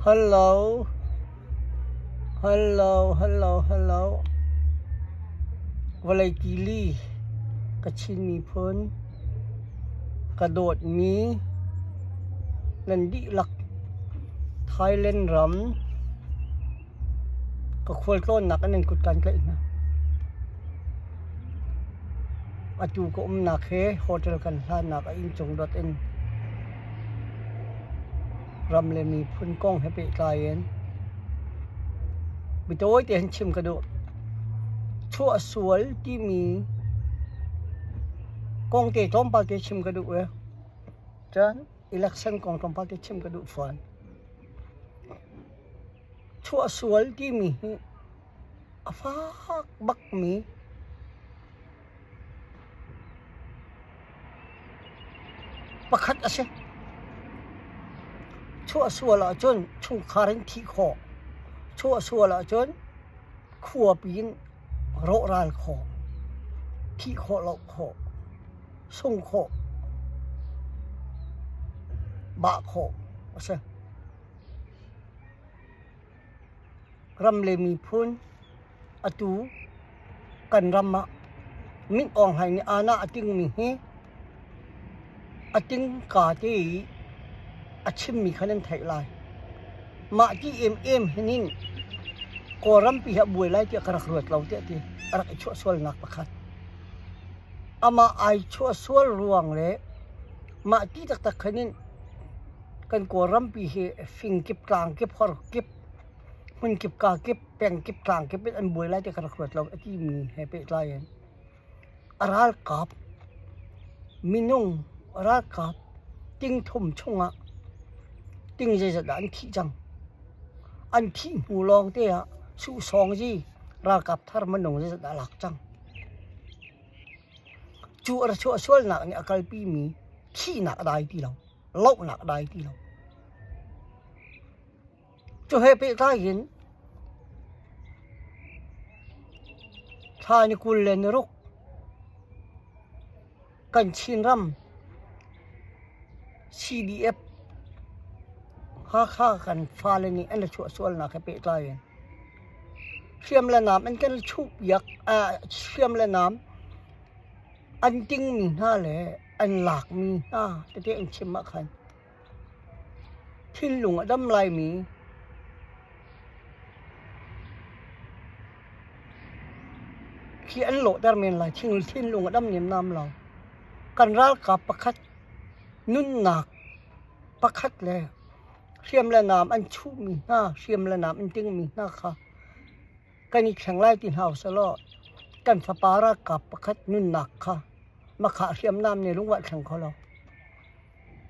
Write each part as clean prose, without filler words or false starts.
Hello. Hello, hello, hello. Vawlei kili ka Chin miphun ka dawtmi nan dihlak Thailand ram ka khualtlawnnak in nan kut kaan tlaih hna. Atu ka umnak hi hotel kan hlannak a inncung dot in ram le miphun kong he pehtlai in biatawi tein chim ka duh. Chuahsual timi kong te tlawmpal te chim ka duh i cun election kong tlawmpal te chim ka duh fawn. Chuahsual timi hi a fak bakmi pakhat a si. Chuahsual ahcun chungkhar in thih khawh. Chuahsual ahcun khuapi in rawhral khawh, thih khawh lo khawh, sung khawh, bah khawh a si. Ram le miphun atu kan ram ah Min Aung Hlaing nih aana a tingmi hi a tingka te i a chimmi kha nan theih lai. Mah ti emem hin in Kawlrampi hi a buai lai tiah ka rak ruat lo tiah ti a rak i chuahsualnak pakhat. Amah ai chuahsual ruang le mah ti taktak khan in kan Kawlrampi hi fing kip, tlang kip, hor kip, hmun kip, ka kip, peng kip, tlang kip in an buai lai ti ka rak ruat lo a timi he pehtlai in a ralkap minung ralkap ting thum chungah ting zeizat dah an thih cang. An thih hnu lawng te ah suhsawng zi ralkap thar minung zeizat dah a lak cang. Cu a ra chuah sualnak nih a kalpimi thihnak a dai ti lo. lohnak a dai ti lo. Cu he pehtlai in thla ni 26 kan Chinram CDF Hakha kan fale nih an i chuahsualnak he pehtlai in hriam le nam an kan chuhpiak hriam le nam An tingmi hna le an lakmi hna tete an chim ah khan thinlung a dam laimi khi an lawhter men lai. Thinlung a dam nemnam lo. Kan ralkap pakhat nunnak pakhat le hriam le nam an chuhmi hna, hriam le nam an tingmi hna kha kan i thleng lai ti hna usih kan fapa ralkap pakhat nunnak kha makhah hriamnam nih lung ah thleng kho lo.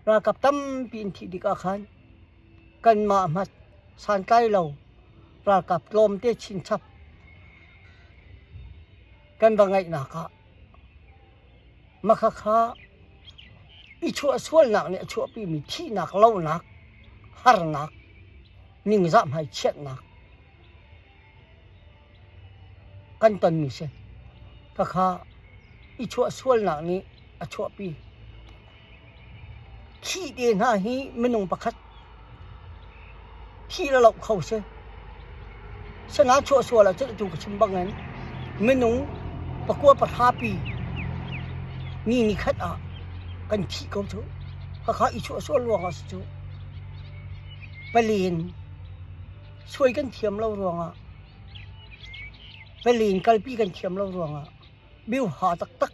Ralkap tampi in thih tik ah khan kanmah hmat santlai lo ralkap tlawmte chinchap kan va ngeihnak ah makhakha i chuahsualnak nih a chuahpimi thihnak lonak harnak ningzah hmaichiatnak Kan tonmi si. Khakha i chuahsualnak nih a chuahpi. Thih te hna hi minung pakhat thih le loh kho si. Sinain chuahsual ahcun atu ka chim bangin minung pakua pahra pi ni nikhat ah kan thih ko cu. Khakha i chuahsual ruangah si cu. Palen Suai kan thiam lo ruangah pali in kalpi kan thiam lo ruangah biuha taktak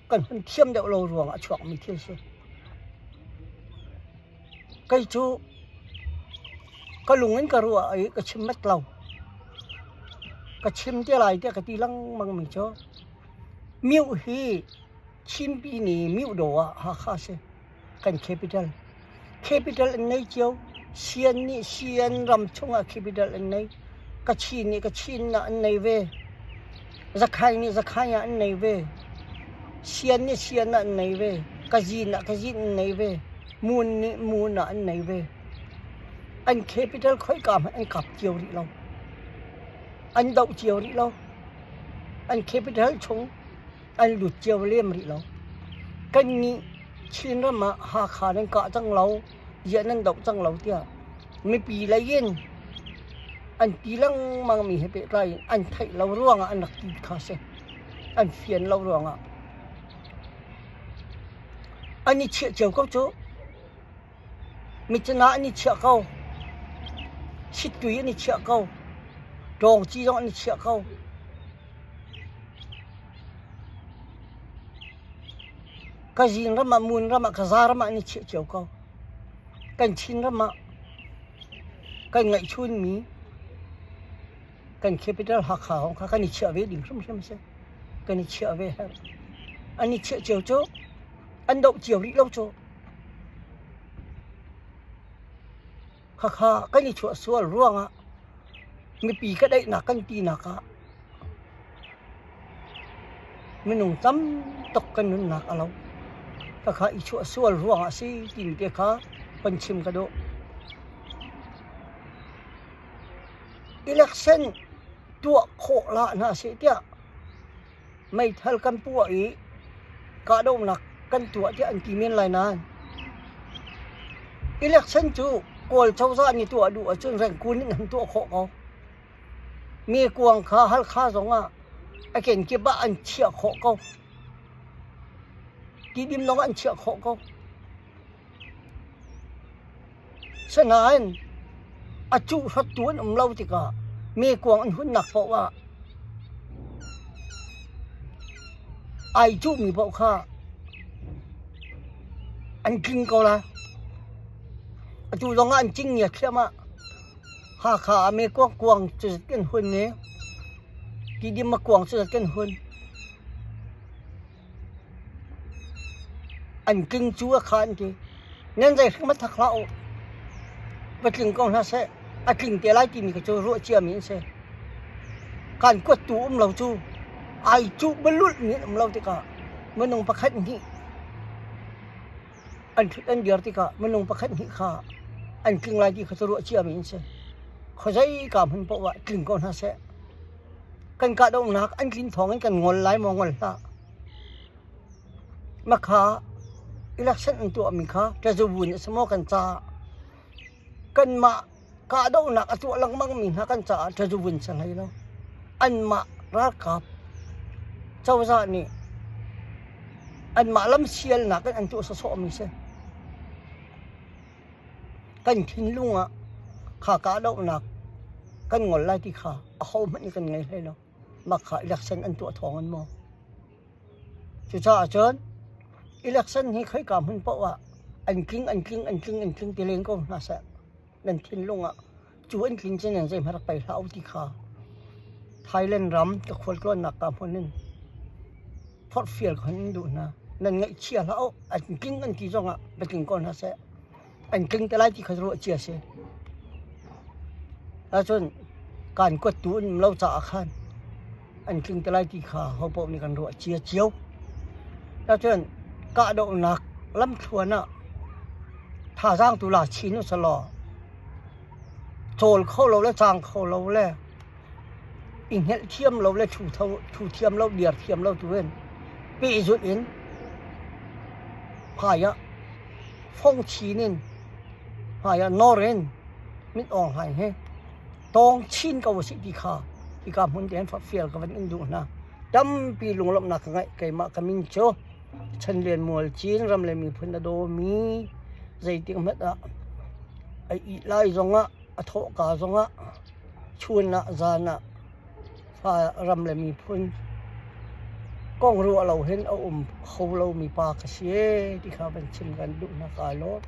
kan hun thiam deuh lo ruangah a chuakmi thil si. Kei cu ka lung in ka ruah i ka chim mat lo. Ka chim te lai tiah ka ti lengmang mi cu Mioh hi Chinpi nih Mioh daw ah Hakha si. Kan capital. Capital an ngei cio. Sian nih Sian ram chungah capital an ngei. Kachin nih Kachin ah an nei ve. Zakhai nih Zakhai ah an nei ve. Sian nih Sian ah an nei ve. Kazin ah Kazin an nei ve. Mun nih Mun ah an nei ve. An capital khoika hmanh an kap cio rih lo. An doh cio rih lo. An capital chung an lut cio lem rih lo. Kannih Chinram ah Hakha nan kah cang lo, ziah nan doh cang lo tiah. Mipi lei in an ti lengmangmi he pehtlai in an theih lo ruangah an rak ti kha a si. An fian lo ruangah. An i chiah cio ko cu. Micina an i chiah ko. Sittui an i chiah ko. Ṭawngci zong an i chiah ko. Kazin ram ah, Mun ram ah, Kaza ram ah an i chiah cio ko. Kan Chin ram ah kan ngeihchunmi kan capital Hakha hong kha kan i chiah ve ding hrimhrim a si. Kan i chiah ve herh. An i chiah cio cu an doh cio rih lo cu. Khakha kan i chuah sual ruangah mipi ka daihnak kan tinak ah minung tam tuk kan nunnak a lo. Khakha i chuah sual ruangah a si timi te kha kan chim ka duh. Election tuah khawh la hna seh tiah meithal kan puah i kahdohnak kan tuah tiah an ti men lai nain election cu Kawl cozah nih tuah duh ahcun Rangoon in an tuah khawh ko. Mi kuang kha Halkha zongah a kenkip ah an chiah khawh ko. Tidim zong an chiah khawh ko. Sinain a cuhrattu an um lo tikah mekuang an hunnak paoh ah ai cuhmi paoh kha an tling ko lai. Atu zongah an cing ngia thliahmah. Hakha ah mekuang kuang cuzat kan hun i Tidim a kuang cuzat kan hun. An tling cu a kha an ti. Nan zei hrim a thak hlah u. Va tling ko hna seh. A tling te lai timi kha cu ruah ciami an si. Kan kuattu um lo cu ai cuh balulhmi an um lo tikah minung pakhat hnih an ṭhut an dir tikah minung pakhat hnih kha an tling lai ti kha cu ruah ciami an si. Khuazei ka hmun paoh ah tling ko hna seh. Kan kahdohnak an tlin thawng in kan ngol lai maw ngol hlah. Makha election an tuahmi kha ṭazubun a si maw kan caah kanmah kahdohnak a tuah lengmangmi hna kan caah ṭazubun si hlei lo. Anmah ralkap cozah nih anmah lamsialnak in an tuah sawsawhmi si. Kan thinlung ah kha kahdohnak kan ngol lai ti kha ahohmanh nih kan ngei hlei lo. Mah kha election an tuah thawng in maw? Cucaah cun election hi khoika hmun paoh ah an tling an tling an tling an tling ti len ko hna seh. Nan thinlung ah cu an tlin cun nan zeihmanh rak pei hlah u ti kha Thailand ram ka khualtlawnnak ka hmun in forhfial ka hun in duh hna. Nan ngaihchia hlah u, an tling an ti zongah va tling ko hna seh. An tling te lai ti kha ruah cia si. Ahcun kaan kuattu an um lo caah khan an tling te lai ti kha hopaoh nih kan ruah cia cio. Ahcun kahdohnak lamthluan ah thazaang tu la chin u selaw cawl kho lo le caang kho lo le i hngelh thiam lo le ṭhu thiam lo dir thiam lo tu in pehzulh in hmai ah fong chin in hmai ah nawr in Min Aung Hlaing hi tawng chin ko a si ti kha hika hmun te hin fial ka van in duh hna. Tampi lunglawmhnak ka ngeih. Keimah ka min cu Chan Lian Mual Cin ram le miphun a dawmi zeitik hmanh ah a ih lai zongah a thawhka zongah chun ah zan ah fa ram le miphun kong ruah lo hin a um kho lomi pa ka si ti kha van chim kan duh hna. Kaa lawm.